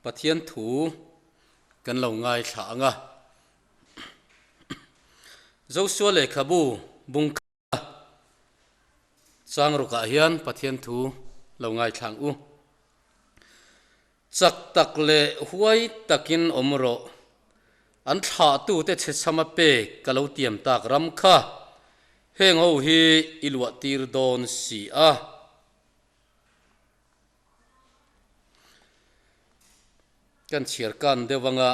Pathian thu kan lo ngaithla ang a. Joshua lehkhabu bung kha chang rukah hian Pathian thu lo ngaithla ang u. Chak tak leh huai takin awm rawh. An thlahtute chhechhama pek ka lo tiam tak ram kha heng ho hi i luah tir dawn si a. Kan chhiar kan deuh anga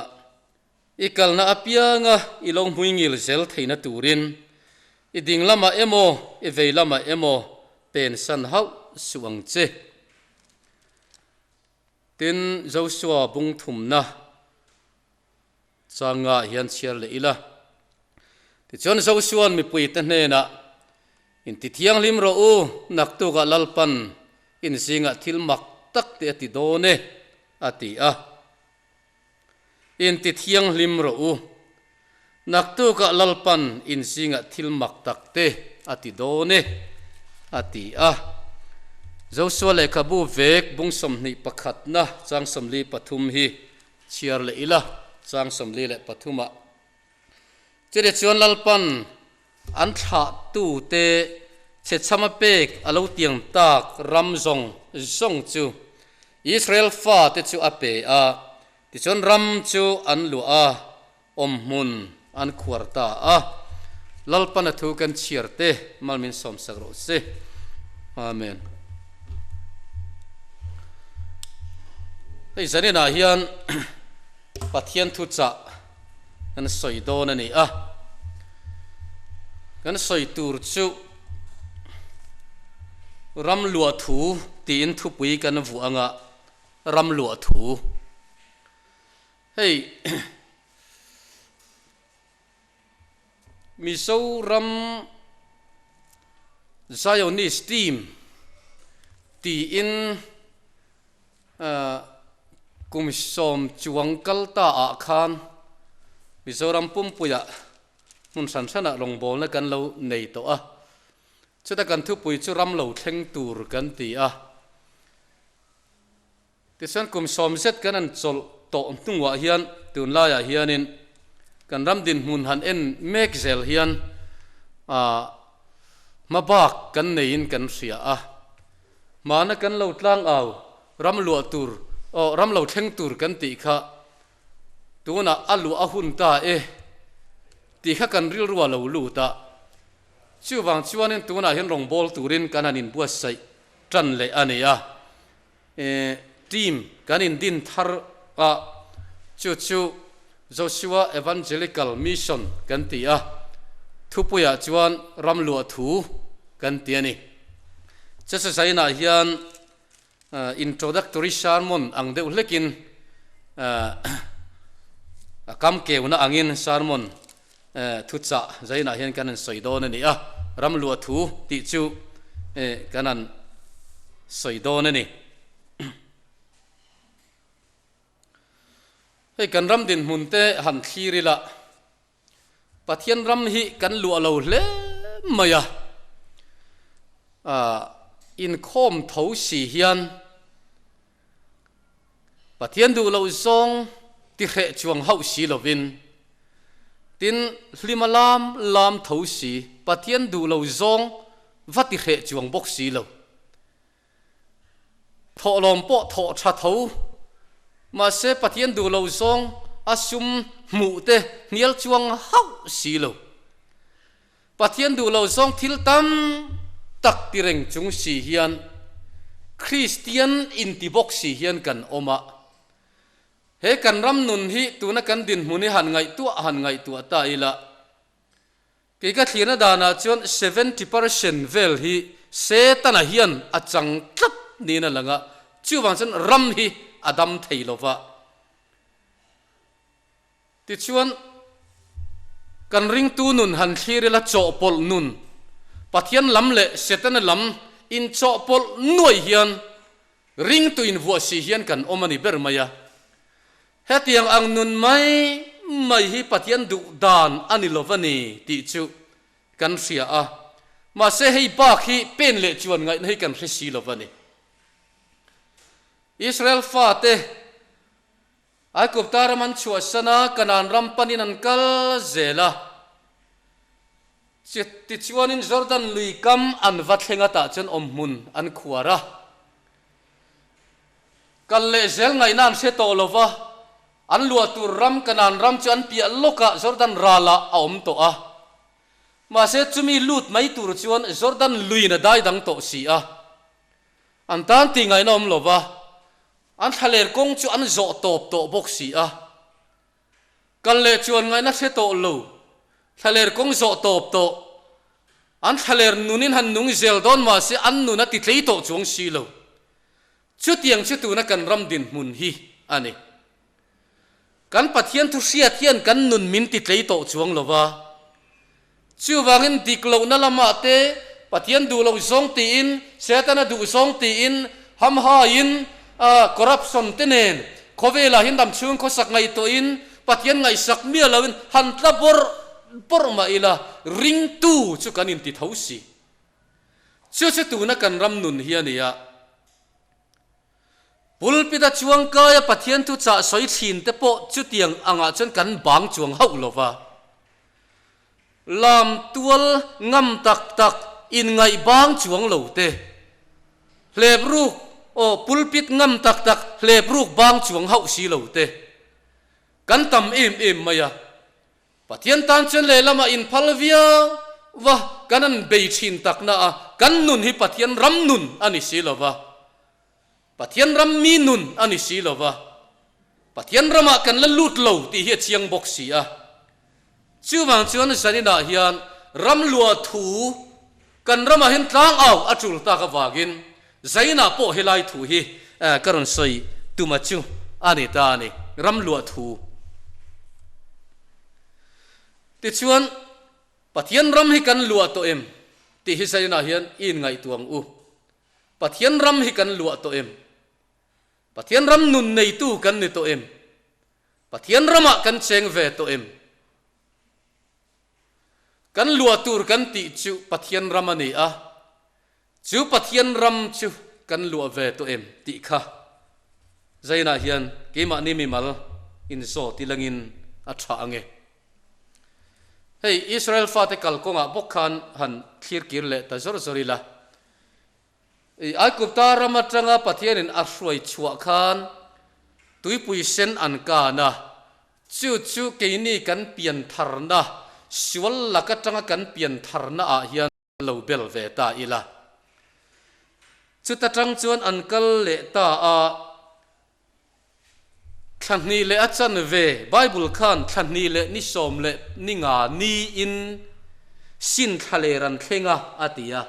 i kalna apianga i lo hmuingil zel theihna turin i ding lamah emaw i vei lamah emaw pensan hauh suh ang che. Tin, Joshua bung thumna Changa hian chhiar leh ila. Tichuan Josua'n mipuite hnenah, Inti thianghlim rawh u, naktukah Lalpan in zingah thil mak tak te a ti dawn e, a ti a. Inti thianghlim rawh u, naktukah Lalpan in zingah thil mak tak te a ti dawn e, a ti a. Josua lehkhabu vek bung 21na chang 43 hi Chhiar leh ila, chang 43 ah. Chutih chuan Lalpan an thlahtute chhechhama pek a lo tiang tak ram zawng zawng chu Israel fate chu a pe a, tichuan ram chu an luah a, awmhmun an khuar ta a. Lalpan a thu kan chhiar te mal min sawmsak rawh se. Amen. Hei zaninah hian Pathian thuchah kan sawi dawn a ni a. Kan sawi tur chu ram luah thu tiin thupui kan vuah anga ram luah thu. Hei Mizoram Zionist Team tiin kum sawm chuang kal ta ah khan Mizoram pumpuiah hmun hran hranah rawngbawlna kan lo nei tawh a, chuta kan thupui chu ram lo thleng tur kan ti a. Tichuan kum sawm zet kan han chawlh tawh hnuah hian tunlaiah hianin kan ram dinhmun han en mek zel hian hma bak kan neiin kan hria a. Hmana kan lo tlang au ram luah tur aw ram lo thleng tur kan tih kha tunah a luah a hun ta e tih kha kan rilru a lo lut a. Chuvang chuanin tunah hian rawngbâwl turin kan han inbuatsaih ṭan leh a ni a. Team kan indin thar a, chu chu Joshua Evangelical Mission kan ti a, thupuiah chuan ram luah thu kan ti a ni. Chesesai-inah hian introductory sermon ang deuh hlekin a kam keuna angin sermon thuchah zainah hian kan han sawi dawn a ni a, ram luah thu tih chu kan han sawi dawn a ni. Hei kan ram dinhmun te han thlir ila, Pathian ram hi kan luah lo hle mai a, inkhawm tho si hian Pathian duh loh zawng ti hreh chuang hauh si lovin, tin, hlima lam lam tho si, Pathian duh lo zawng va ti hreh chuang bawk si lo. Thawhlawm pawh thawh tha tho, mahse Pathian duh lo zawng a sum hmuh te hnial chuang hauh si lo. Pathian duh lo zawng thil tam tak ti reng chung si hian Kristian inti bawk si hian kan awm a. He kan ram nun hi tuna kan dinhmun hi han ngaihtuah han ngaihtuah ta ila, kei ka thlirna danah chuan 70% vel hi Setana hian a chang tlat niin a lang a, chuvang chuan ram hi a dam thei lo va. Tichuan, kan ringtu nun han thlir ila chawhpawlh nun, Pathian lam leh Setana lam inchawhpawlh nuai hian ringtu invuah si hian kan awm a ni ber mai a. Hetiang ang nun mai mai hi Pathian duh dan a ni lo va ni tih chu kan hria a, mahse hei bak hi pen leh chuan ngaihna hi kan hre si lo va ni. Israel fate. Aigupta ram an chhuahsan a, Kanaan ram panin an kal zel a. Tichuanin Jordan lui kam an va thleng a tah chuan awmhmun an khuar a. Kal leh zel ngaihna an hre tawh lo va, an luah tur ram Kanaan ram chu an piah lawkah Jordan ralah a awm tawh a. Mahse chumi lut mai tur chuan Jordan luiin a dai dang tawh si a. An tan tih ngaihna awm lo va, an thlaler kawng chu an zawh tawp tawh bawk si a. Kal leh chuan ngaihna hre tawh lo, thlaler kawng zawh tawp tawh. An thlaler nunin han nung zel dawn mahse an nun a ti tlei tawh chuang si lo. Chutiang chu tuna kan ram dinhmun hi a ni. Kan Pathian thu hriat hian kan nun min ti tlei tawh chuang lo va. Chuvangin dik lohna lamah te Pathian duh loh zawng tiin, Setana duh zawng tiin, hamhaiin, corruption te nen khawvelah hian dam chhung khawsak ngaihtuahin Pathian ngaihsak miah loin han tla bawrh bawrh mah ila ringtu chu kan inti tho si. Chu chu tuna kan ram nun hi a ni a. Pulpit-a chuangkaia Pathian thuchah sawi thin te pawh chutiang angah chuan kan bang chuang hauh lo va. Lam tual ngam tak tak inngaih bang chuang lo te, hlep ruk aw pulpit ngam tak tak hlep ruk bang chuang hauh si lo te kan tam em em mai a. Pathian tan chuan lehlamah inphal viau va kan an bei thin takna a, kan nun hi Pathian ram nun a ni si lo va, Pathian ram mi nun a ni si lo va, Pathian ramah kan la lut lo tih hi a chiang bawk si a. Chuvang chuan zaninah hian ram luah thu kan ramah hian tlangau a tul tak avangin zainah pawh helai thu hi ka rawn sawi tuma chu a ni ta a ni, ram luah thu. Tichuan, Pathian ram hi kan luah tawh em tih hi zainah hian i inngaihtuah ang u. Pathian ram hi kan luah tawh em? Pathian ram nun neitu kan ni tawh em? Pathian ramah kan cheng ve tawh em? Kan luah tur kan tih chu Pathian ram a ni a, chu Pathian ram chu kan luah ve tawh em tih kha Zainah hian keimahni mimal inzawt ilangin a tha ang e. Hei Israel fate kalkawngah bawk khan han thlir kir leh ta zawr zawr ila. I Aigupta ram atanga Pathianin a hruai chhuah khan tuipui sen an kan a, chu chu keini kan piantharna, sual lak atanga kan piantharna ah hian lo bel ve ta ila. Chuta tang chuan an kal leh ta a. Thla hnih leh a chanve, Bible khan thla hnih leh ni sawm leh ni nga niin sin thla ler an thleng a, a ti a.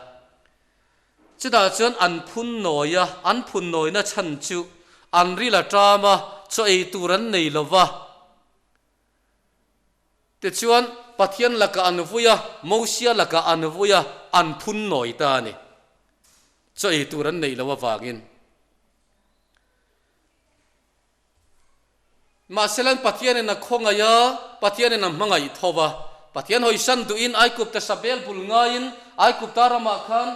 Chutah chuan an phun nawi a, an phun nawina chhan chu an ril a ṭam a, chaw ei tur an nei lo va. Tichuan, Pathian lakah an vui a, Mosia lakah an vui a, an phun nawi ta a ni. Chaw ei tur an neih loh avangin. Mahselan Pathianin a khawngaih a, Pathianin a hmangaih tho va. Pathian hawisan duhin Aikupta sabel bul ngaiin Aikupta ramah khan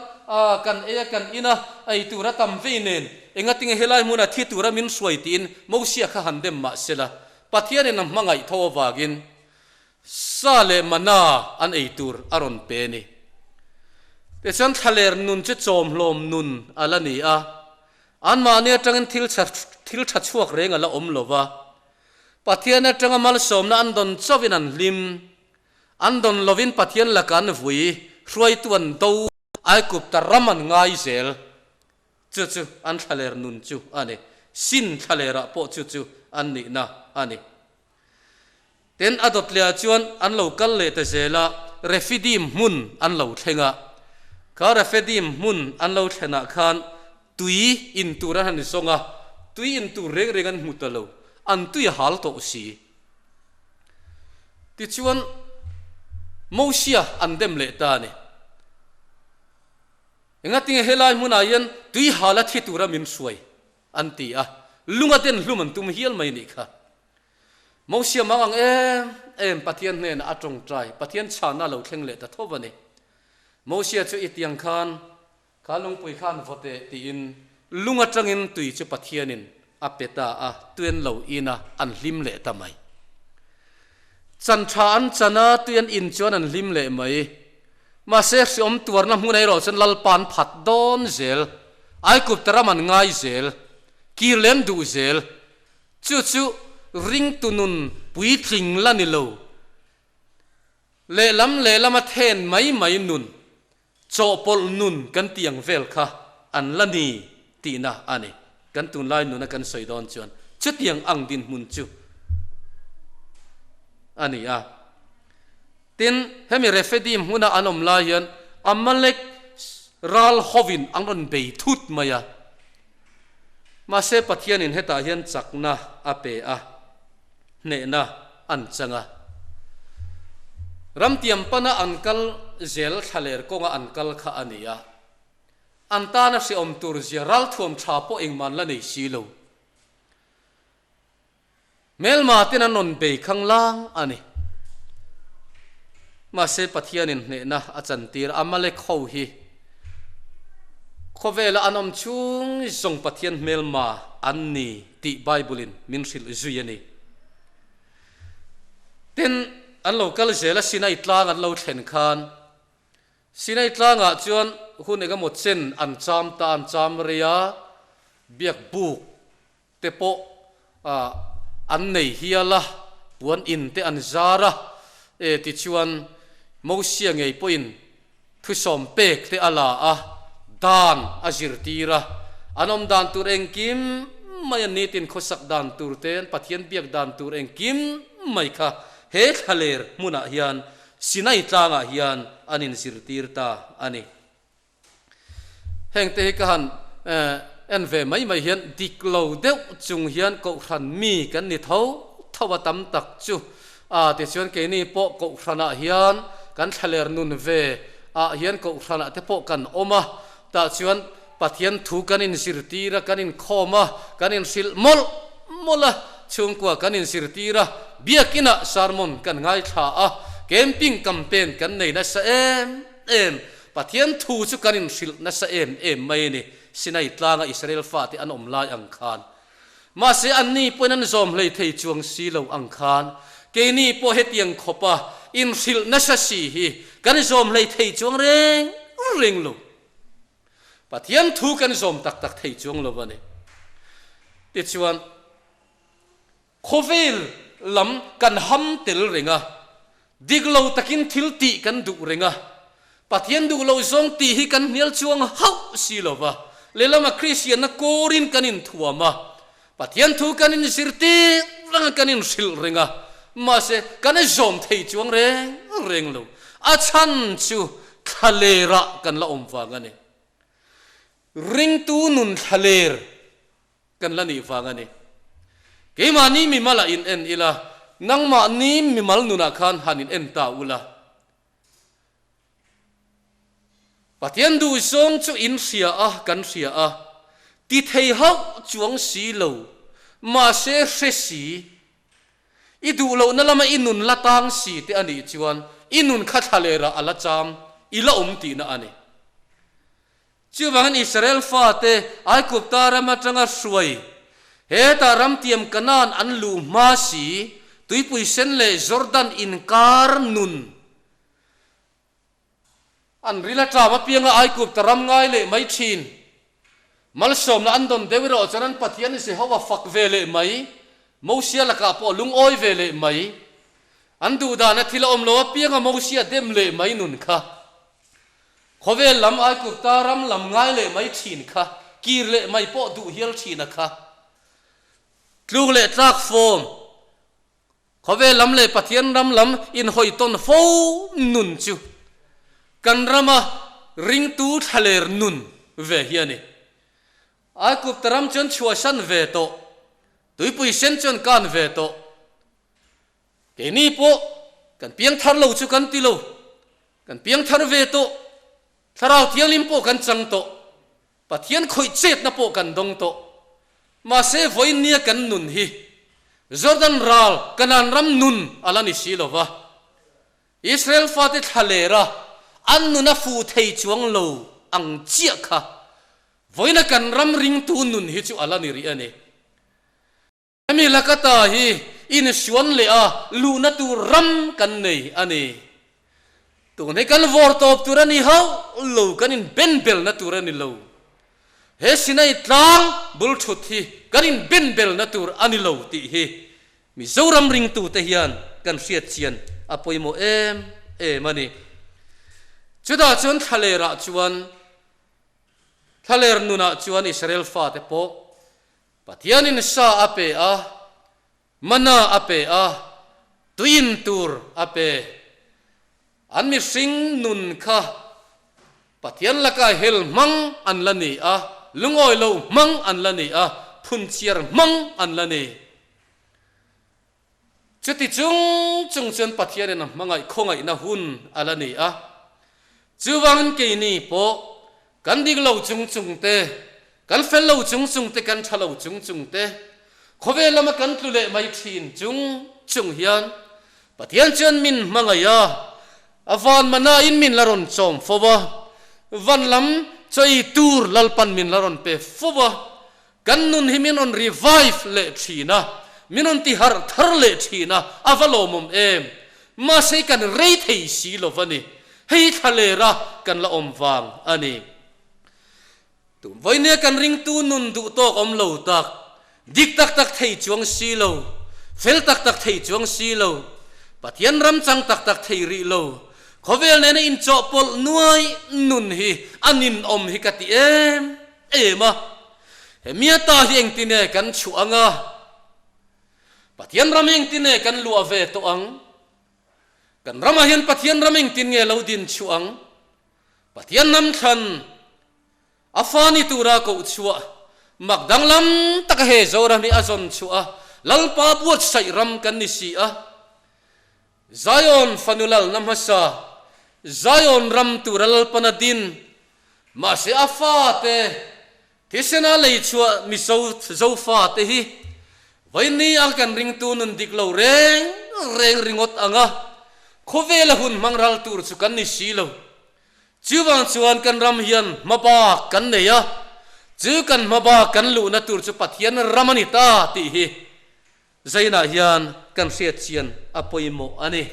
kan ei a, kan in a, ei tur a tam vei nen, engatinge helai hmuna thi tura min hruai tiin Mosia kha han dem mahsela, Pathianin a hmangaih tho avangin sa leh mana an ei tur a rawn pe a ni. Tichuan thlaler nun chu chawmhlawm nun a la ni a, Anmahni atangin thil tha thil tha chhuak reng a la awm lo va, Pathian atanga malsawmna an dawn chauhin an hlim, an dawn lovin Pathian laka an vui, hruaitu an do, Aikupta ram an ngai zel. Chu chu an thlaler nun chu a ni. Sin thlalerah pawh chu chu an nihna a ni. Tin, a dawt lehah chuan an lo kal leh ta zel a, Refidim hmun an lo thleng a. Kha Refidim hmun an lo thlenah khan tui in tur an han zawng a, tui in tur reng reng an hmu ta lo, an tui a hal tawh si. Tichuan, Mosia an dem leh ta a ni. Engatinge helai hmunah hian tui hal a thi tura min hruai? an ti a, lunga den hlum an tum hial mai nih kha. Mosia mang ang em em Pathian hnenah a tawngtai, Pathian chhana lo thleng leh ta tho a ni. Mosia chu i tiang khan, kha lungpui khan vaw teh tiin lung atangin tui chu Pathianin a pe ta a, tui an lo in a, an hlim leh ta mai. Chan tha an chan a, tui an in chuan an hlim leh mai. Mahse, hriawm tuarna hmun erawh chuan Lalpa an phat dawn zel, Aigupta ram an ngai zel, kir leh an duh zel. Chu chu ringtu nun puitling la ni lo. Lehlam lehlama then mai mai nun, chawhpawlh nun kan tih ang vel kha an la ni tihna a ni. Kan tunlai nuna kan sawi dawn chuan chutiang ang dinhmun chu a ni a. Tin, hemi Rephidim hmuna an awm lai hian Amalek ral hovin an rawn bei thut mai a. Mahse Pathianin hetah hian chakna a pe a, hnehna an chang a. Ramtiam pana an kal zel thlaler kawnga an kal kha a ni a. An tana hrehawm tur zia ralthuam tha pawh engmah an la nei si lo. Hmelma ten an rawn bei khang lang a ni. Mahse Pathianin hnehna a chantir Amalek ho hi khawvela an awm chhung zawng Pathian hmelma an ni tih Bible-in min hrilh zui a ni. Tin, an lo kal zel a Sinai tlang an lo thlen khan Sinai tlangah chuan hun engemaw chen an cham ta an cham rei a, biak buk te pawh an nei hial a, puan in te an zar a, e tichuan Mosia ngei pawhin thusawm pek te a la a, dan a zirtir a, an awm dan tur engkim mai an nitin khawsak dan tur te, an Pathian biak dan tur engkim mai kha he thlaler hmunah hian Sinai tlangah hian an inzirtir ta a ni. Hengte hi ka han en ve mai mai hian dik lo deuh chung hian kohhran mi kan ni tho tho a tam tak chu a tichuan keini pawh kohhranah hian kan thlaler nun ve ah hian kohhranah te pawh kan awm a tah chuan Pathian thu kan inzirtir a kan inkhawm a kan inhrilh mawlh mawlh a chhungkua kan inzirtir a biakinah sermon kan ngaithla a camping campaign kan nei nasa em em. Pathian thu chu kan inhrilh nasa em em mai a ni, Sinai tlanga Israel fate an awm lai ang khan. Mahse anni pawhin an zawm hlei thei chuang si lo ang khan, keini pawh hetiang khawpa inhrilh nasa si hi kan zawm hlei thei chuang reng reng lo. Pathian thu kan zawm tak tak thei chuang lo a ni. Tichuan. Khawvel lam kan ham tel reng a, dik lo takin thil tih kan duh reng a, Pathian duh lo zawng tih hi kan hnial chuang hauh si lo va, lehlamah Kristianna kawrin kan inthuam a, Pathian thu kan inzirtir reng a, kan inhrilh reng a, mahse kan zawm thei chuang reng reng lo, a chhan chu thlalerah kan la awm vang a ni. Ringtu nun thlaler. Kan la nih vang a ni. Keimahni mimalah in en ila, nangmahni mimal nunah khan han in en ta ula. Pathian duh zawng chu in hria a, kan hria a, ti thei hauh chuang si lo, mahse hre si, i duh lohna lama i nun la tang si te a nih chuan i nun kha thlalerah a la cham, i la awm tihna a ni. Chuvangin Israel fate Aigupta ram atanga hruai, hetah ramtiam Kanaan an luh hma si, Tuipui Sen leh Jordan inkar nun an ril aṭam apianga Aigupta ram ngai leh mai ṭhin. Malsawmna an dawn deuh erawh chuan an Pathian Jehova fak ve leh mai, Mosia lakah pawh lungawi ve leh mai. An duhdana thil a awm lo apianga Mosia dem leh mai nun kha. Khawvel lam Aigupta ram lam ngai leh mai thin kha, kir leh mai pawh duh hial thin a kha. Tluk leh tlak fawm, khawvel lam leh Pathian ram lam inhawi tawn fo nun chu kan rama ringtu thlaler nun ve hi a ni. Aigupta ram chuan chhuahsan ve tawh, tuipui sen chuan kan ve tawh. Keini pawh kan piang thar lo chu kan ti lo, kan piang thar ve tawh, Thlarau Thianghlim pawh kan chang tawh, Pathian khawih chetna pawh kan dawng tawh. Mahse vawiin nia kan nun hi Jordan ral Kanaan ram nun a la ni si lo va, Israel fate thlalera an nun a fu thei chuang lo ang chiah kha vawiina kan ram ringtu nun hi chu a la ni rih a ni. Hemi lakata hi insuan leh a luhna tur ram kan nei a ni. Tun hi kan vawr tawp tur a ni hauh lo, kan inbenbelna tur a ni lo. He Sinai tlang bul thut hi kan inbenbelna tur a ni lo tih hi Mizoram ringtute hian kan hriat chian a pawimawh em em a ni. Chutah chuan thlalerah chuan thlaler nunah chuan Israel fate pawh Pathianin sa a pe a, mana a pe a, tuiin tur a pe. An mihring nun kha Pathian laka hel hmang an la ni a, lungawi lo hmang an la ni a, phunchiar hmang an la ni. Chuti chung chung chuan Pathianin a hmangaih khawngaihna hun a la ni a. Chuvangin keini pawh kan dik lo chung chung te, kan fel lo chung chung te, kan tha lo chung chung te, khawvel lama kan tlu leh mai thin chung chung hian Pathian chuan min hmangaih a, a van manain min la rawn chawm fo a, van lam chawi tur Lalpan min la rawn pe fo a, Kan nun hi min rawn revive leh thin a, min rawn ti harh thar leh thin a, a va lawmawm em? Mahse kan rei thei si lo va ni, hei thlaler a kan la awm vang a ni. Tun vawinia kan ringtu nun duh tawk awm lo tak, dik tak tak thei chuang si lo, fel tak tak thei chuang si lo, Pathian ram chang tak tak thei rih lo, khawvel nena inchawhpawlh nuai nun hi a ninawm hi ka ti em em a, he miata hi engtine kan chhuah ang a, Pathian ram engtine kan luah ve tawh ang? Kan ramah hian Pathian ram engtin nge lo din chhuah ang? Pathian hnam thlan a fa ni tura koh chhuah mak danglam taka he Zoram hi a zawn chhuah a, Lalpa buatsaih ram kan ni si a, Zion fanu lalna hmasa, Zion ram tura Lalpana din, mahse a fate thisena lei chhuah Mizo Zofate hi vawiin a kan ringtu nun dik lo reng reng ringawt ang a, khawvela hun hmang ral tur chu kan ni si lo. Chuvang chuan kan ram hian hmabak kan nei a, chu kan hmabak kan luhna tur chu Pathian ram a ni ta tih hi Zainah hian kan hriat chian a pawimawh a ni.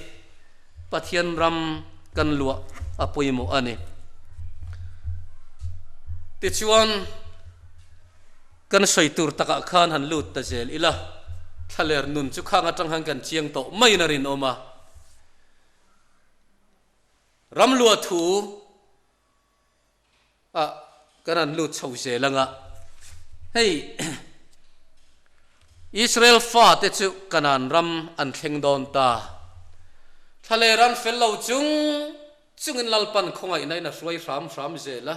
Pathian ram kan luah a pawimawh a ni. Tichuan, kan sawi tur takah khan han lut ta zel ila, thlaler nun chu khang atang khan kan chiang tawh maiin a rinawm a. Ram luah thu Ah kan han lut chho zel anga hei Israel fate chu Kanaan ram an thleng dawn ta. Thlaler an fel lo chung chungin Lalpan khawngaihna in a hruai hram hram zel a.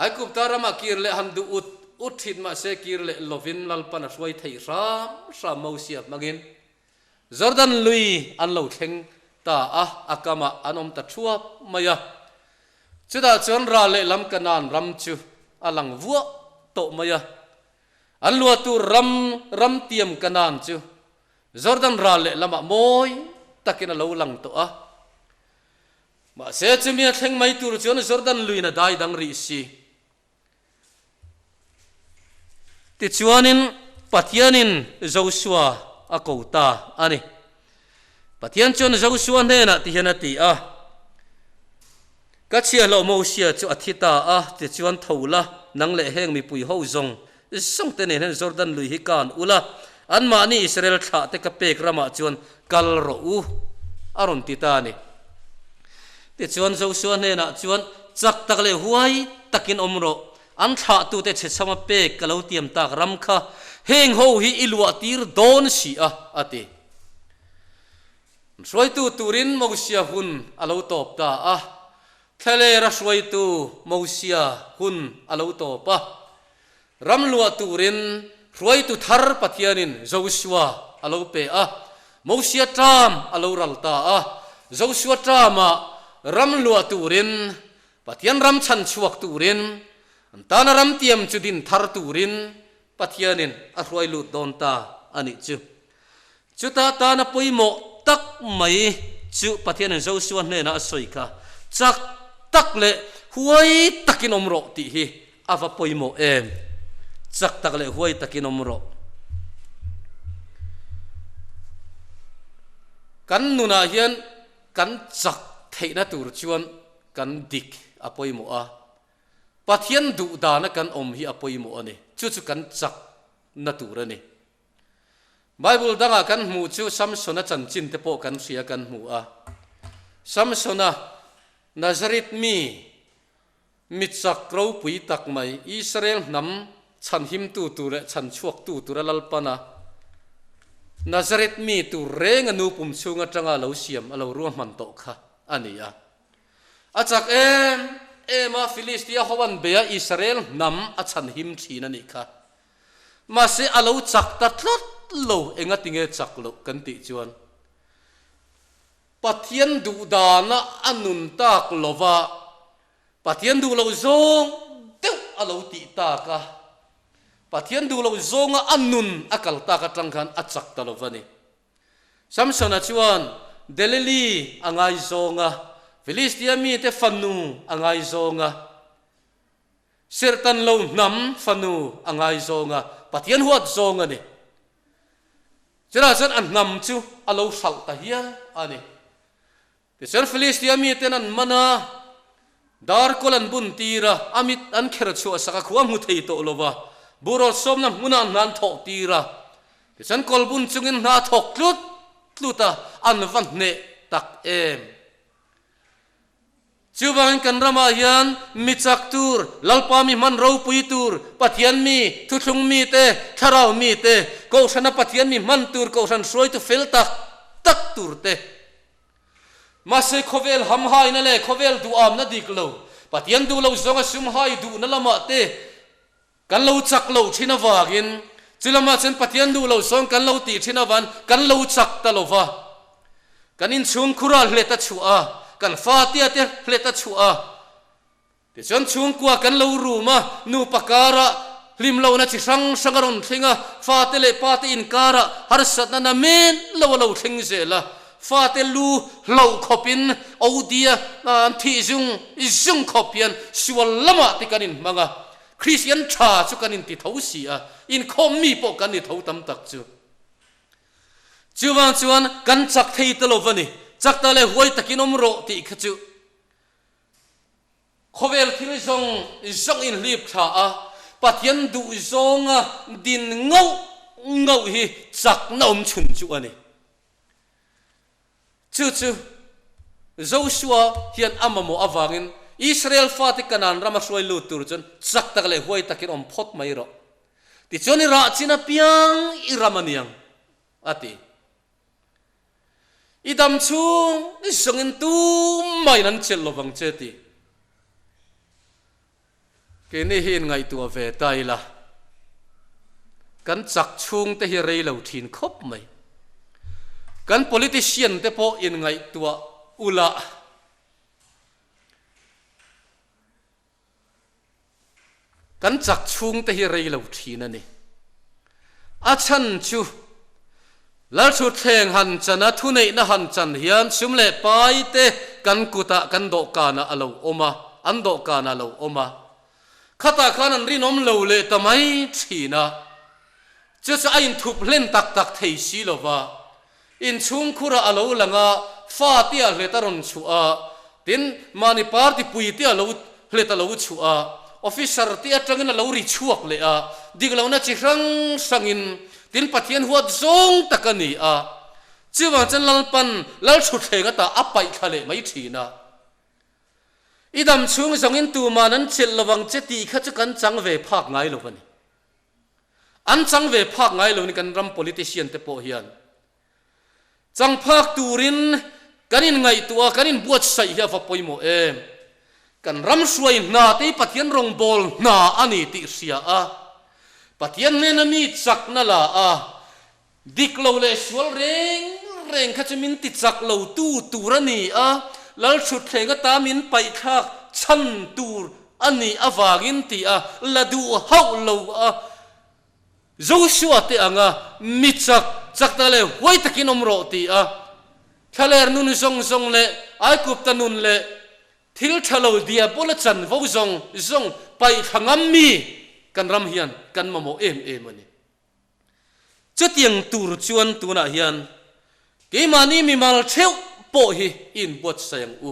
Aigupta ramah kir leh han duh ut ut thin mahse kir leh lovin Lalpan a hruai thei hram hram Mosia hmangin Jordan lui an lo thleng ta a, a kamah an awm ta thuap mai a. Chutah chuan ral lehlam Kanaan ram chu a lang vuah tawh mai a. An luahtu ram ramtiam Kanaan chu Jordan ral lehlamah mawi takin a lo lang tawh a. Mahse, chumi a thleng mai tur chuan Jordan luiin a dai dang rih si. Tichuanin Pathianin Josua a ko ta a ni. Pathian chuan Josua hnenah tihian a ti a, Ka chhiahhlawh Mosia chu a thi ta a, tichuan tho la, nang leh heng mipui ho zawng zawng te nen hian Jordan lui hi kan ul a, anmahni Israel thlah te ka pek ramah chuan kal rawh u, a rawn ti ta a ni. Tichuan Josua hnenah chuan, Chak tak leh huai takin awm rawh, an thlahtute chhechhama pek ka lo tiam tak ram kha heng ho hi i luah tir dawn si a, a ti. Hruaitu turin Mosia hun a lo tawp ta a, thlalera hruaitu Mosia hun a lo tawp a. Ram luah turin hruaitu thar Pathianin Josua a lo pe a, Mosia ṭam a lo ral ta a. Josua ṭamah ram luah turin, Pathian ram chhan chhuak turin, an tana ram tiam chu din thar turin Pathianin a hruai lut dawn ta a nih chu. Chuta tana pawimawh tak mai chu Pathianin Josua hnenah a sawi kha, Chak tak leh huai takin awm rawh tih hi a va pawimawh em? Chak tak leh huai takin awm rawh. Kan nunah hian kan chak theihna tur chuan kan dik a pawimawh a, Pathian duh dana kan awm hi a pawimawh a ni. Chu chu kan chakna tur a ni. Bible dangah kan hmuh chu Samsona chanchin te pawh kan hria kan hmu a. Samsona, Nazareth mi, mi chak ropui tak mai, Israel hnam chhanhimtu tur leh chhanchhuaktu tura Lalpana Nazareth mi tur renga nu pum chhung atanga lo siam a lo ruahman tawh kha a ni a. A chak em em a, Filistia ho an bei a, Israel hnam a chhanhim thin a nih kha. Mahse a lo chak ta tlat lo, enga tinge chak loh kan tih chuan Pathian duh dana a nun tak lova, Pathian duh loh zawng deuh a lo tih tak a, Pathian duh loh zawnga a nun a kal tak atang khan a chak ta lo va ni. Samsona chuan Delili a ngaizawng a, Filistia mite fanu a ngaizawng a, Serhtan lo hnam fanu a ngaizawng a, Pathian huat zawng a ni. Chutah chuan a hnam chu a lo hralh ta hial a ni. Tichuan Filistia miten an man a, darkawl an bun tir a, a mit an kher chhuah sak a, khua hmu thei tawh lo va, buhrawl sawmna hmunah an hna an thawh tir a. Tichuan kawl bun chungin hna a thawk tlut tlut a, an va hneh tak em! Chuvangin kan ramah hian mi chak tur, Lalpa mi hman ropui tur, Pathian mi, thuthlung mite, thlarau mite, Kohhrana Pathian mi hman tur Kohhran hruaitu fel tak tak tur te. Mahse khawvel hamhaina leh khawvel duhamna dik lo, Pathian duh lo zawnga sumhai duhna lamah te kan lo chak lo thin avangin chu lamah chuan Pathian duh lo zawng kan lo tih thin avan kan lo chak ta lo va. Kan inchhungkhur ah hlet a chhuah a, kan fatia te hlet a chhuah a. Tichuan chhungkua kan lo rum a, nupa karah hlim lohna chi hrang hrang a rawn thleng a, fate leh pate inkarah harsatna na men lo a lo thleng zel a, fate lu hloh khawpin Odia an thih zung zung khawp hian sual lamah te kan inhmang a, Kristian tha chu kan inti tho si a, inkhawm mi pawh kan ni tho tam tak chu. Chuvang chuan kan chak thei ta lo va ni, chak ta leh huai takin awm rawh tih kha chu Khawvel thil zawng zawng inhlip thla a, Pathian duh zawnga din ngauh ngauh hi chakna awm chhun chu a ni. Chu chu Joshua hian a mamawh avangin Israel fate Kanaan rama hruai lut tur chuan chak tak leh huai takin awm phawt mai rawh. Tichuan i rah chin apiang i ram a niang, a ti. I dam chhung zawngin tumah in an chelh lovang che ti. Keini hi inngaihtuah ve ta ila, kan chak chhung te hi rei lo thin khawp mai. Kan politician te pawh inngaihtuah ula. Kan chak chhungte hi rei lo thin a ni. A chhan chu Lalthutthleng han chan a, thuneihna han chan hian sum leh pai te kan kutah kan dawhkanah a lo awm a, an dawhkanah a lo awm a. Khatah khan an rinawm lo leh ta mai thin a. Chu chu a inthup hlen tak tak thei si lo va. Inchhungkhurah a lo lang a, fa te a hlet a rawn chhuah a, tin, mahni party pui te a lo hlet a lo chhuah a, officer te atangin a lo ri chhuak leh a, dik lohna chi hrang hrangin, tin Pathian huat zawng tak a ni a, chuvang chuan Lalpan Lalthutthleng ata a paih thla leh mai thin a. I dam chhung zawngin tuman an chelh lovang che tih kha chu kan chang ve phak ngai lo a ni. An chang ve phak ngai lo ni kan ram politician te pawh hian chang phak turin kan in ngaihtuah a, kan in buatsaih hi a va pawimawh em. Kan ram hruai hna te hi Pathian rawngbâwl hna a ni tih hria a, Pathian hnena mi chakna la a, dik lo leh sual reng reng kha chu min ti chak lo tu tur a ni a, Lalthutthleng ata min paihthlak chhan tur a nih avangin tih a la duh hauh lo a. Joshua te anga mi chak chak ta leh huai takin awm rawh tih a thlaler nun zawng zawng leh Aigupta nun leh thil tha lo diabola chanvo zawng zawng paihthla ngam mi kan ram hian kan mamawh em em a ni. Chutiang tur chuan tunah hian. Keimahni mimal theuh pawh hi i inbuatsaih ang u.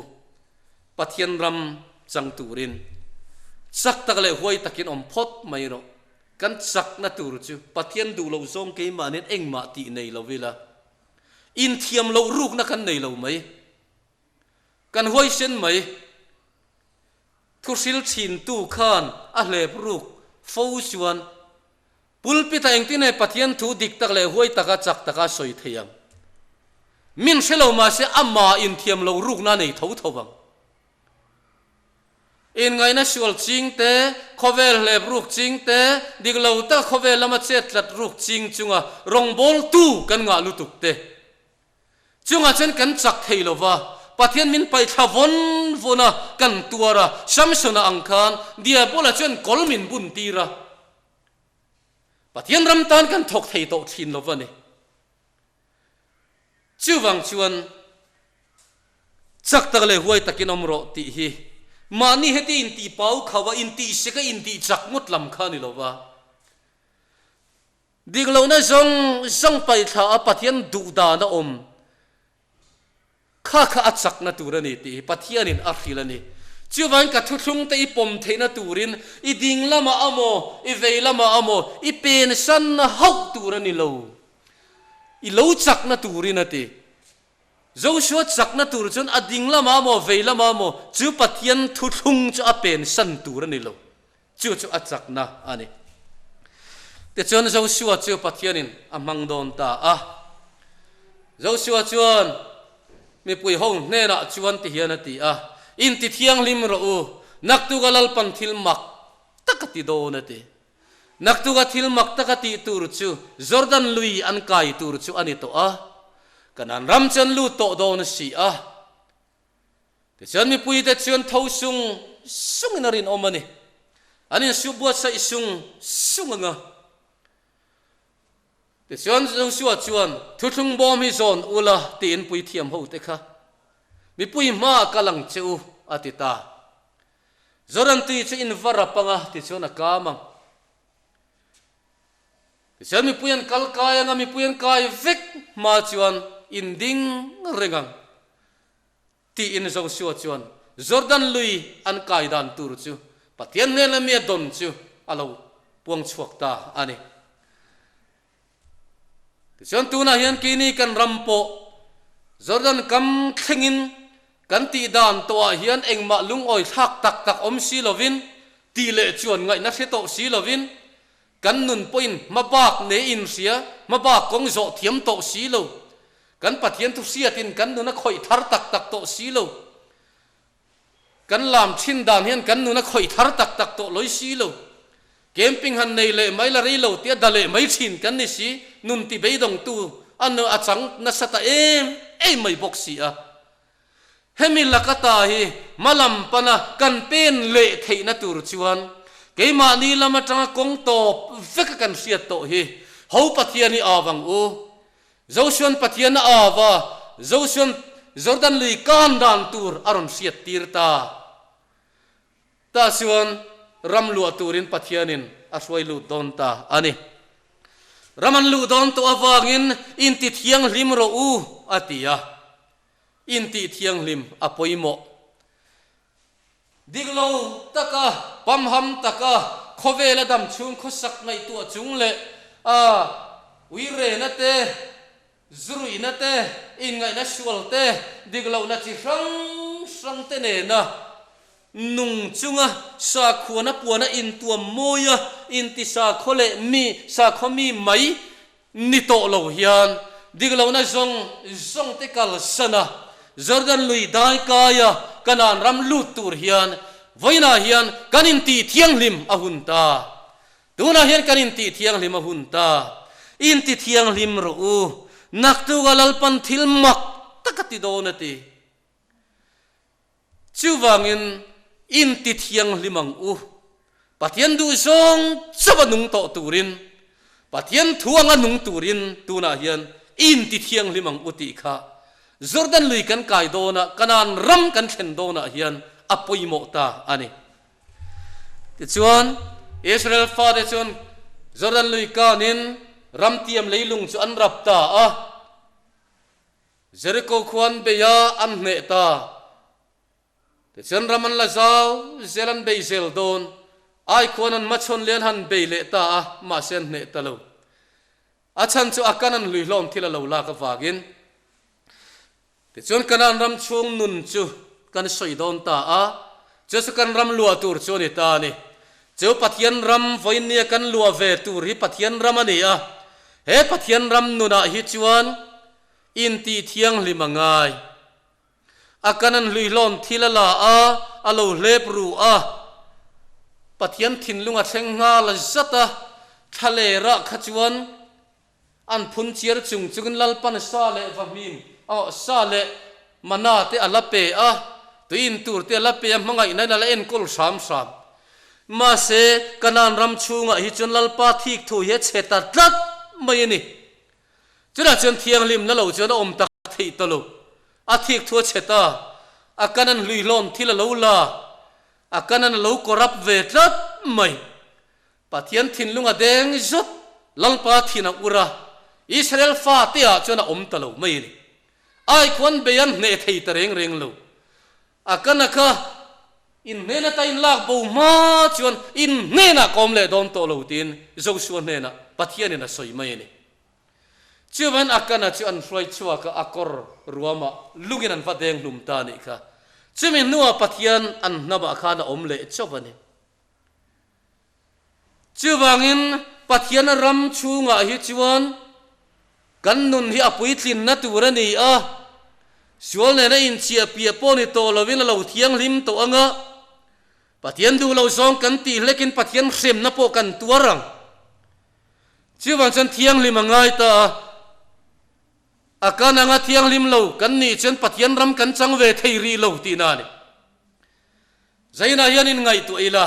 Pathian ram chang turin chak tak leh huai takin awm phawt mai rawh. Kan chakna tur chu Pathian duh loh zawng keimahniin engmah tih nei lo ila, inthiam loh rukna kan nei lo mai. Kan huaisen mai. Thuhril thintu khan a hlep ruk fo chuan Pulpit-ah engtin nge Pathian thu dik tak leh huai taka chak taka sawi thei ang? Min hre lo mahse amah inthiam lo rukna a nei tho tho vang. Inngaihna sual ching te, khawvel hlep ruk ching te, dik lo tak khawvel lama chet tlat ruk ching chunga rawngbawltu kan ngah lutuk te chungah chuan kan chak thei lo va, Pathian min paihthla vawn vawn a, kan tuar a, Samsona ang khan Diabola chuan kawl min bun tir a. Pathian ram tan kan thawk thei tawh thin lo va ni. Chuvang chuan chak tak leh huai takin awm rawh tih hi mahni heti intih pau kho a, intih sek a, intih chak ngawt lam kha a ni lo va. Dik lohna zawng zawng paihthla a Pathian duh dan a awm Kha kha a chakna tur a ni tih hi Pathianin a hrilh a ni. Chuvangin ka thuthlungte i pawm theihna turin i ding lamah amaw, i vei lamah amaw, i pensanna hauh tur a ni lo. I lo chakna turin a ti. Joshua chakna tur chuan a ding lamah amaw, vei lamah amaw chu Pathian thuthlung chu a pensan tur a ni lo. Chu chu a chakna a ni. Tichuan Joshua chu Pathianin a hmang dawn ta a. Joshua chuan mipui ho hnenah chuan ti hian a ti a, Inti thianghlim rawh u, naktuka Lalpan thil mak tak a ti dawn a ti. Naktuka thil mak tak a tih tur chu Jordan lui an kai tur chu a ni tawh a, Kanaan ram chu an lut tawh dawn a si a. Tichuan mipuite chuan tho sung sungin a rinawm a ni. An insuh buatsaih sung sung ang a. Tichuan Joshua chuan, Thuthlung bawm hi zawn ula tiin puithiam hote kha mipui hmaah kal ang che u, a ti ta. Jordan tui chu in va rap ang a, tichuan a kam ang. Tichuan mipui an kal kai ang a, mipui an kai vek hma chuan in ding reng ang. Tiin Joshua chuan Jordan lui an kai dan tur chu Pathian hnena mi a dawn chu a lo puang chhuak ta a ni. Tichuan tunah hian keini kan ram pawh Jordan kam thlengin kan tih dan tawhah hian engmah lungawi thlak tak tak awm si lovin tih leh chuan ngaihna hre tawh si lovin kan nun pawhin hmabak nei inhria, hmabak kawng zawh thiam tawh si lo. Kan Pathian thu hriatin kan nun a khawih thar tak tak tawh si lo. Kan lam thin dan hian kan nun a khawih thar tak tak tawh lawi si lo. Camping han nei leh mai la rei lo tia da leh mai thin kan ni si, nun ti beidawngtu a a chang nasa ta em em mai bawk si a. Hemi laka ta hi hmalam pana kan pen leh theihna tur chuan keimahni lam atanga kawng tawp veka kan hriat tawh hi ho Pathian hi au ang u. Josuan Pathian a au a, Josuan Jordan lui kan dan tur a rawn hriat tir ta. Tah chuan ram luah turin Pathianin a hruai lut dawn ta a ni. Ram an luh dawn tawh avangin inti thianghlim rawh u a ti a. Intih thianghlim a pawimawh. Dik lo taka, pamham taka, khawvela dam chhung khawsak ngaihtuah chung leh a uirena te, zuruihna te, inngaihna sual te, dik lohna chi hrang hrang te nena nung chunga sakhuana puana intuam mawia inti sakhaw leh mi sakhaw mi mai Ni tawh lo hian dik lohna zawng zawng te kalsan a, Jordan lui dai kai a Kanaan ram lut tur hian vawiinah hian kan intih thianghlim a hun ta. Tunah hian kan intih thianghlim a hun ta. Inti thianghlim rawh u, naktuka Lalpan thil mak tak a ti dawn a ti. Chuvangin inti thianghlim ang u. Pathian duh zawng chauh a nung tawh turin, Pathian thu anga nung turin tunah hian inti thianghlim ang u tih kha Jordan lui kan kai dawnah, Kanaan ram kan thlen dawnah hian a pawimawh ta a ni. Tichuan, Israel fate chuan Jordan lui kanin ramtiam leilung chu an rap ta a. Jeriko khua an bei a, an hneh ta. Tichuan ram an la zau zel an bei zel dawn. Ai khuan an hmachhawn leh an han bei leh ta a, mahse an hneh ta lo. A chhan chu Akan an hlui hlawm thil a lo lak avangin. Tichuan Kanaan ram chhung nun chu kan sawi dawn ta a, chu chu kan ram luah tur chu a ni ta a ni. Chu Pathian ram vawinia kan luah ve tur hi Pathian ram a ni a, he Pathian ram nunah hi chuan intih thianghlim a ngai. A Kanaan hluihlawn thil a la a, a lo hlep ru a, Pathian thinlung a thleng nghal zat a, thlalerah kha chuan An phun chiar chung chungin Lalpan sa leh vahmim, aw, sa leh mana te a la pe a, tui in tur te a la pe a, hmangaihnain a la enkawl hram hram. Mahse, Kanaan ram chhungah hi chuan Lalpa thik thu hi a chhe ta tlat mai a ni. Chutah chuan thianghlimna lo chuan a awm tak theih ta lo. A thik thu a chhe ta. A Kanaan hluihlawn thil a lo la. A Kanaan a lo corrupt ve tlat mai. Pathian thinlung a deng zut, Lalpa thin a ur a, Israel fate ah chuan a awm ta lo mai a ni. Ai khuan bei an hneh thei ta reng reng lo. A kana kha in hnen ata in lak bo hma chuan in hnenah ka awm leh dawn tawh lo tiin Joshua hnenah Pathianin a sawi mai a ni. Chuvan a kana chu an hruai chhuak a, a kawr ruamah lungin an va deng hlum ta a nih kha. Chumi hnuah Pathian an hnamah khan a awm leh chauh a ni. Chuvangin Pathian ram chhungah hi chuan kan nun hi a puitlinna tur a ni a, sual nena inchiah piah pawh ni tawh lovin a lo thianghlim tawh ang a, Pathian duh lo zawng kan tih hlekin Pathian hremna pawh kan tuar ang. Chuvang chuan thianghlim a ngai ta a, a kan anga thianghlim lo kan nih chuan Pathian ram kan chang ve thei rih lo tihna a ni. Zainah hian inngaihtuah ila,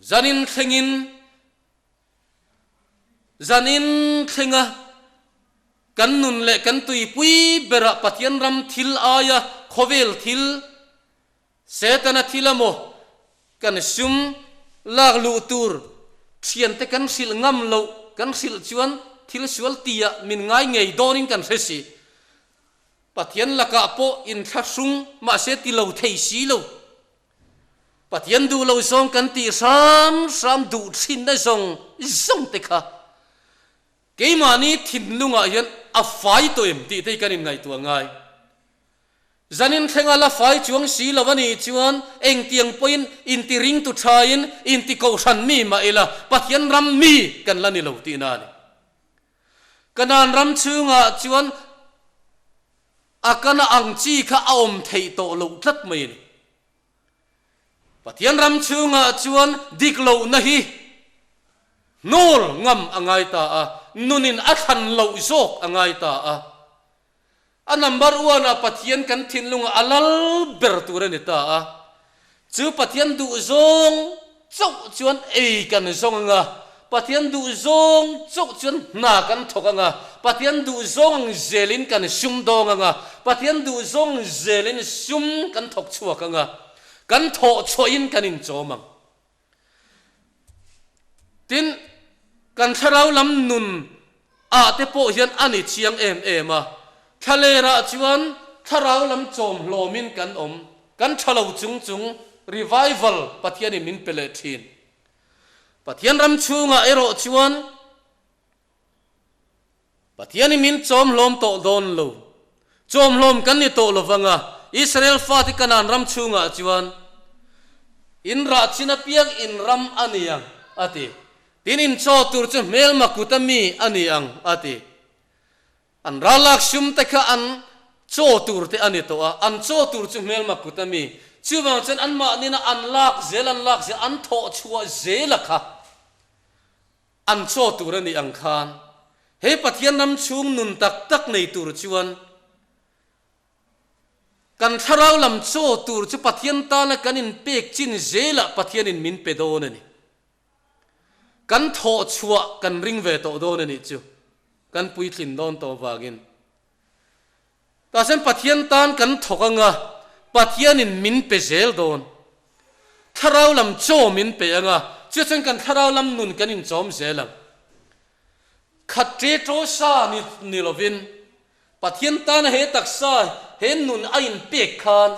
zanin thlengin, zanin thlenga kan nun leh kan tuipui berah Pathian ram thil aia khawvel thil, Setana thil emaw kan sum lak luh tur thiante kan hrilh ngam loh kan hrilh chuan thil sual tiah min ngai ngei dawnin kan hre si. Pathian lakah pawh inthlahrung mahse ti lo thei si lo. Pathian duh lo zawng kan tih hram hram duh thinna zawng zawng te kha keimahni thinlungah hian a fai tawh em tih te hi kan inngaihtuah ngai. Zanin thlenga la fai chuang si lo a nih chuan engtiang pawhin intiringtu thain intikohhran mi mah ila Pathian ram mi kan la ni lo tihna a ni. Kanaan ram chhungah chuan a kana ang chi kha a awm theih tawh loh tlat mai a ni. Pathian ram chhungah chuan dik lohna hi hnawl ngam a ngai ta a, nunin a thlan loh zawk a ngai ta a. A number one ah Pathian kan thinlungah a lal ber tur a ni ta a. Chu Pathian duhzawng chauh chuan ei kan zawng ang a, Pathian duhzawng chauh chuan hna kan thawk ang a, Pathian duhzawng ang zelin kan sum dawng ang a, Pathian duhzawng ang zelin sum kan thawk chhuak ang a, kan thawh chhuahin kan inchawm ang. Tin, kan thlarau lam nun ah te pawh hian a ni chiang em em a, thlaler ah chuan thlarau lam chawm hlawm in kan awm, kan tha lo chung chung revival Pathian in min pe leh thin. Pathian ram chhung ah erawh chuan Pathian in min chawm hlawm tawh dawn lo. Chawm hlawm kan ni tawh lo vang a, Israel fate Kanaan ram chhungah chuan in rah chin apiang in ram a ni ang, a ti. Tin, in chaw tur chu hmelma kuta mi a ni ang, a ti. An ralak sum te kha an chaw tur te a ni tawh a, an chaw tur chu hmelma kuta mi. Chuvang chuan anmahnina an lak zel, an lak zel, an thawh chhuah zela kha. An chaw tur a nih ang khan he Pathian ram chhung nun tak tak nei tur chuan kan thlarau lam chaw tur chu Pathian tana kan inpek chin zelah Pathianin min pe dawn a ni. Kan thawh chhuah kan ring ve tawh dawn a nih chu kan puitlin dawn tawh vangin. Tahchuan Pathian tan kan thawk anga Pathianin min pe zel dawn. Thlarau lam chaw min pe anga chuchuan kan thlarau lam nun kan inchawm zel ang. Khat ṭe ṭaw sa ni ni lovin. Pathian tana he taksa, he nun a inpek khan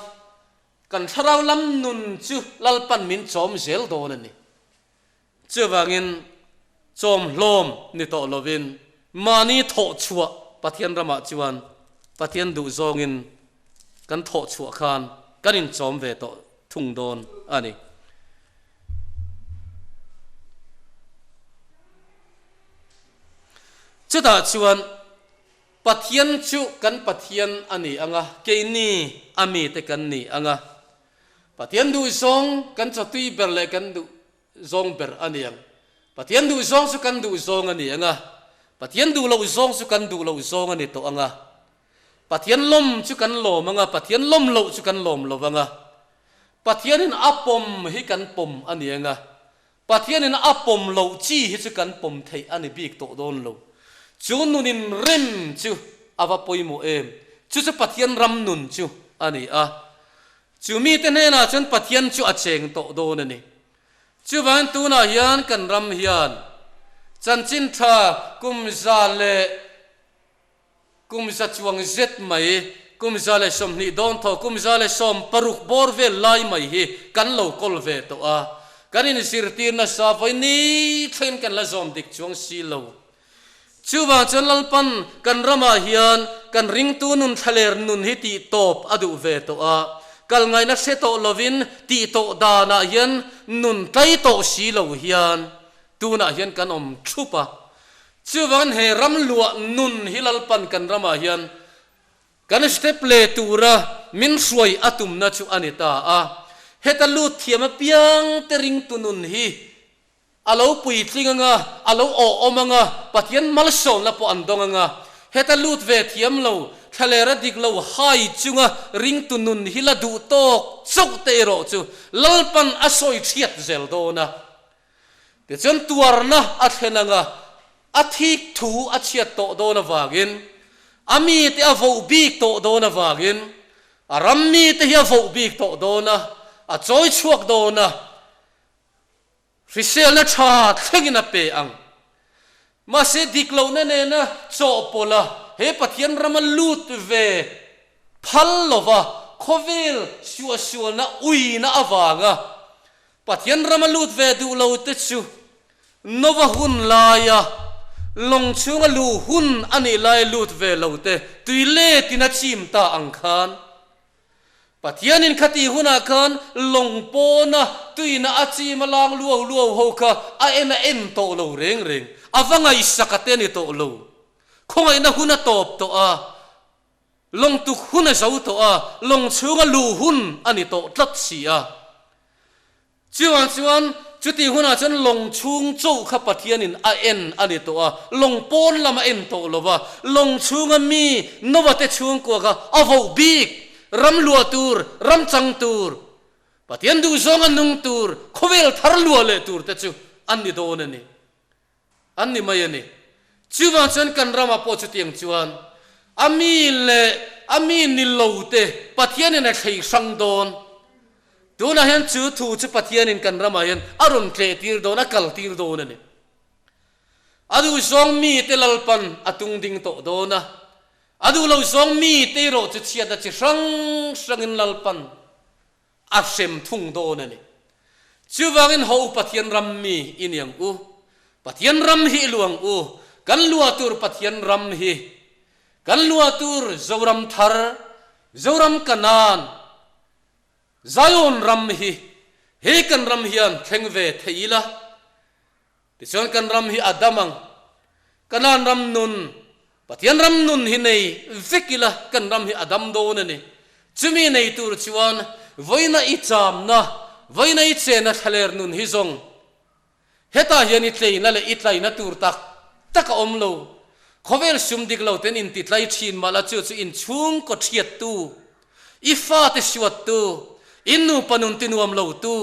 kan thlarau lam nun chu Lalpan min chawm zel dawn a ni. Chuvangin chawm hlawm ni tawh lovin mahni thawh chhuah Pathian ramah chuan Pathian duh zawngin kan thawh chhuah khan kan inchawm ve tawh thung dawn a ni. Chutah chuan Pathian chu kan Pathian a ni ang a, keini a mite kan ni ang a. Pathian duh zawng kan chawtui ber leh kan duh zawng ber a ni ang. Pathian duh zawng chu kan duh zawng a ni ang a, Pathian duh loh zawng chu kan duh loh zawng a ni tawh ang a. Pathian lawm chu kan lawm ang a, Pathian lawm loh chu kan lawm lo ang a. Pathianin a pawm hi kan pawm a ni ang a, Pathianin a pawm loh chi hi chu kan pawm theih a ni bik tawh dawn lo. Chu nunin rem chu a va pawimawh em? Chu chu Pathian ram nun chu a ni a. Chu mite hnenah chuan Pathian chu a cheng tawh dawn a ni. Chuvangin tunah hian kan ram hian chanchin tha kum za leh Kum za chuang zet mai, kum 120 dawn thaw, kum 160 bawr vel lai mai hi kan lo kawl ve tawh a. Kan inzirtir nasa vawi ni thlengin kan la zawm dik chuang si lo. Chuvang chuan Lalpan kan ramah hian kan ringtu nun thlaler nun hi tih tawp a duh ve tawh a. Kal ngaihna hre tawh lovin tih tawh danah hian nun tlai tawh si lo hian tunah hian kan awm thup a. Chuvangin he ram luah nun hi Lalpan kan ramah hian kan step leh tura min hruai a tumna chu a ni ta a. Heta lut thiam apiang te ringtu nun hi a lo puitling anga, a lo awhawm anga, Pathian malsawmna pawh an dawng anga. Heta lut ve thiam lo, thlalera dik lo hai chunga ringtu nun hi la duh tawk chauh te erawh chu Lalpan a sawi chhiat zel dawn a. Tichuan tuarna a thlen anga a thik thu a chhiat tawh dawn avangin, a mite a voh bik tawh dawn avangin, a ram mite hi a voh bik tawh dawn a, a chawi chhuak dawn a, hriselna tha thlengin a pe ang. Mahse dik lohna nena chawhpawlh a, he Pathian rama lut ve phal lova khawvel suahsualna uina avanga Pathian rama lut ve duh lo te chu Nova hun laia lawng chhunga luh hun a nih laia lut ve lo te tui letin a chim ta ang khan Pathianin khati hunah khan lawng pawna tuina a chim a lang luau luau ho kha a en a en tawh lo reng reng. A va ngaihsak a te a ni tawh lo. Khawngaihna hun a tawp tawh a, lawng tuk hun a zo tawh a, lawng chhunga luh hun a ni tawh tlat si a. Chuvang chuan, chutih hunah chuan lawng chhung chauh kha Pathianin a en a ni tawh a, lawng pawn lam a en tawh lo va, lawng chhunga mi Noah te chhungkua kha a voh bik, ram luah tur, ram chang tur, Pathian duhzawnga nung tur, khawvel thar luah leh tur te chu an ni dawn a ni. An ni mai a ni. Chuvang chuan kan ramah pawh chutiang chuan a mi leh a mi ni lo te Pathianin a thlei hrang dawn. Tunah hian chu thu chu Pathianin kan ramah hian a rawn tlehtir dawn, a kaltir dawn a ni. A duh zawng mite Lalpan a tung ding tawh dawn a, a duh lo zawng mite erawh chu chhiatna chi hrang hrangin Lalpan A hrem thung dawn a ni. Chuvangin ho Pathian ram mi i ni ang u. Pathian ram hi i luang u. Kan lua tur Pathian ram hi. Kan lua tur Zoram thar, Zoram Kanaan, Zion ram hi he kan ram hian thleng ve thei ila. Tichuan kan ram hi a dam ang. Kanaan ram nun, Pathian ram nun hi nei vek ila kan ram hi a dam dawn a ni. Chumi nei tur chuan vawiina i chamna, vawiina i chena thlaler nun hi zawng hetah hian i tleina leh i tlaina tur tak tak a awm lo. Khawvel sum dik lo ten intitlai thin mah la chu chu inchhungkaw thiattu, i fate suattu, in nupa nun tinuam lotu,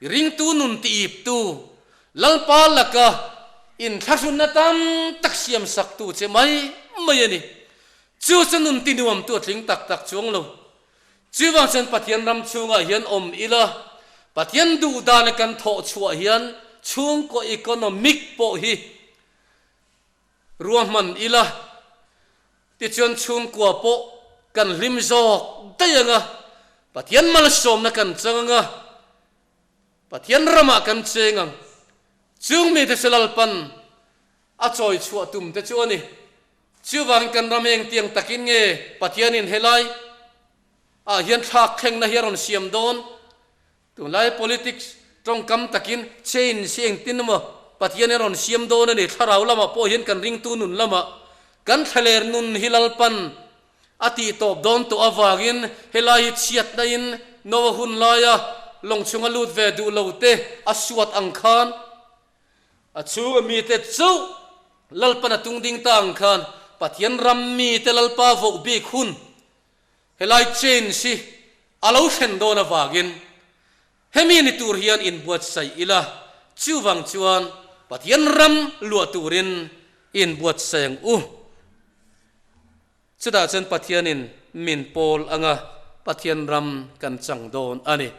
Ringtu nun tiiptu, Lalpa laka inthlahrunna tam tak siamsaktu che mai mai a ni. Chu chu nun tinuamtu a tling tak tak chuang lo. Chuvang chuan Pathian ram chhungah hian awm ila, Pathian duhdana kan thawh chhuah hian chhungkaw economic pawh hi ruahman ila. Tichuan chhungkua pawh kan hlim zawk daih ang a, Pathian malsawmna kan chang ang a, Pathian ramah kan cheng ang. Chung mite chu Lalpan a chawi chhuah tum te chu a ni. Chuvangin kan ram eng tiang takin nge Pathianin helai ah hian thlak thlengna hi a rawn siam dawn? Tunlai politics tawngkam takin change hi engtin emaw Pathian hi a rawn siam dawn a ni. Thlarau lamah pawh hian kan ringtu nun lamah kan thlaler nun hi Lalpan a tih tawp dawn tawh avangin helai hi chhiatna in Noah hun laia lawng chhunga lut ve duh lo te a suat ang khan a chhunga mite chauh Lalpan a tung ding ta ang khan Pathian ram mite Lalpa voh bik hun Helai change hi a lo thlen dawn avangin hemi ni tur hian inbuatsaih ila, chuvang chuan Pathian ram luah turin inbuatsaih ang u. Chutah chuan Pathianin min pawl anga Pathian ram kan chang dawn a ni.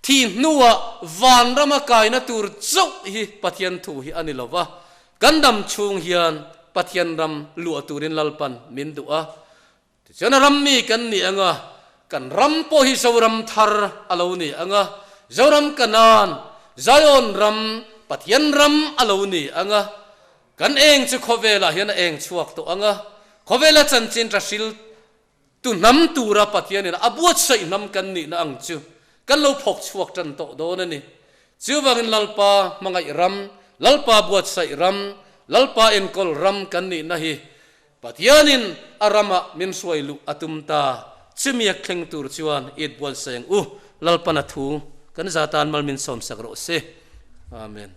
Thih hnuah vanrama kaina tur chauh hi Pathian thu hi a ni lo va, kan dam chhung hian Pathian ram luah turin Lalpan min duh a. Tichuan a ram mi kan ni ang a, kan ram pawh hi Zoram thar a lo ni ang a, Zoram Kanaan, Zion ram, Pathian ram a lo ni ang a, kan eng chu khawvelah hian a eng chhuak tawh ang a, khawvela chanchin tha hril tu hnam tura Pathianin a buatsaih hnam kan nihna ang chu kan lo phawk chhuak tan tawh dawn a ni. Chuvangin Lalpa hmangaih ram, Lalpa buatsaih ram, Lalpa enkawl ram kan nihna hi Pathianin a ramah min hruai luh a tum ta, chimiak thleng tur chuan it bual seng u, Lalpan a thu kan za tan mal min sawmsak rawh se. Amen.